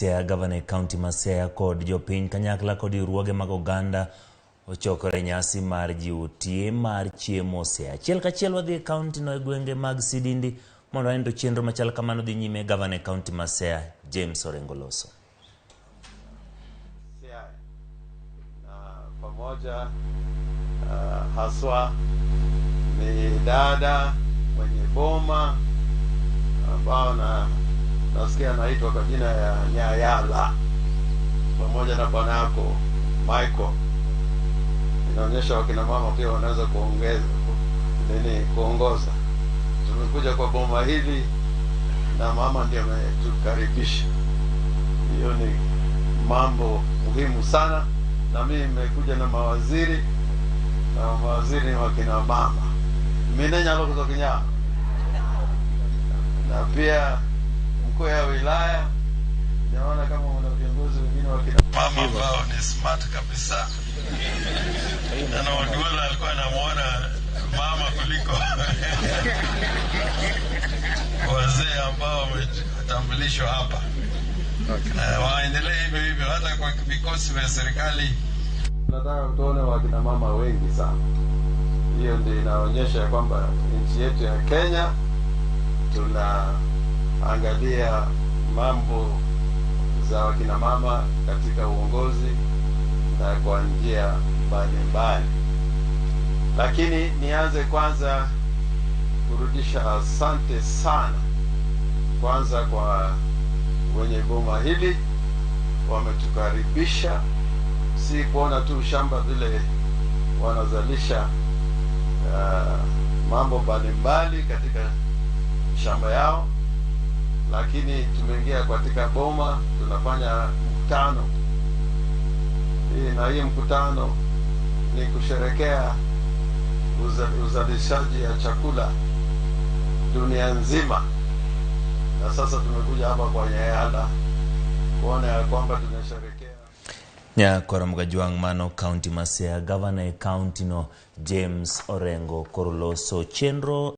Siaya, gavana e kaunti ma Siaya kod jopiny kanyakla kod riwruoge mag oganda ochokore e nyasi mar jiwo tie mar chiemo Siaya. Achiel kachiel wadhi e kaunti no e gwenge mag Sidindi mondo wane to chenro machal kamano dhi nyime. Gavana e kaunti ma Siaya James Orengo loso. Siaya na pamoja haswa ni dada mwenye boma ambao na nasikia anaitwa kwa jina ya Nyayala pamoja na bwanako Michael. Inaonyesha wakina mama pia wanaweza kuongeza nini, kuongoza. Tumekuja kwa boma hili na mama ndiye ametukaribisha. Hiyo ni mambo muhimu sana, na mimi nimekuja na mawaziri na mawaziri ni wakina mama mine nyalo kutoka Kinya na pia mkuu ya wilaya. Naona kama una viongozi wengine wakina mama ambao ni smart kabisa. Na Oduola alikuwa anamuona mama kuliko wazee ambao wametambulishwa hapa. Waendelee hivyo hivyo hata kwa vikosi vya serikali. Nataka tuone wakina mama wengi sana. Hiyo ndio inaonyesha kwamba nchi yetu ya Kenya tunaangalia mambo za wakina mama katika uongozi na kwa njia mbalimbali. Lakini nianze kwanza kurudisha asante sana kwanza kwa wenye boma hili, wametukaribisha, si kuona tu shamba vile wanazalisha mambo mbalimbali katika shamba yao, lakini tumeingia katika boma, tunafanya mkutano hii, na hii mkutano ni kusherekea uzalishaji ya chakula dunia nzima. Na sasa tumekuja hapa kwa Nyayala kuona ya kwamba tunasherekea. Nyakora Mgajwang' mano kaunti ma Siaya, gavana e kaunti no James Orengo koro loso chenro.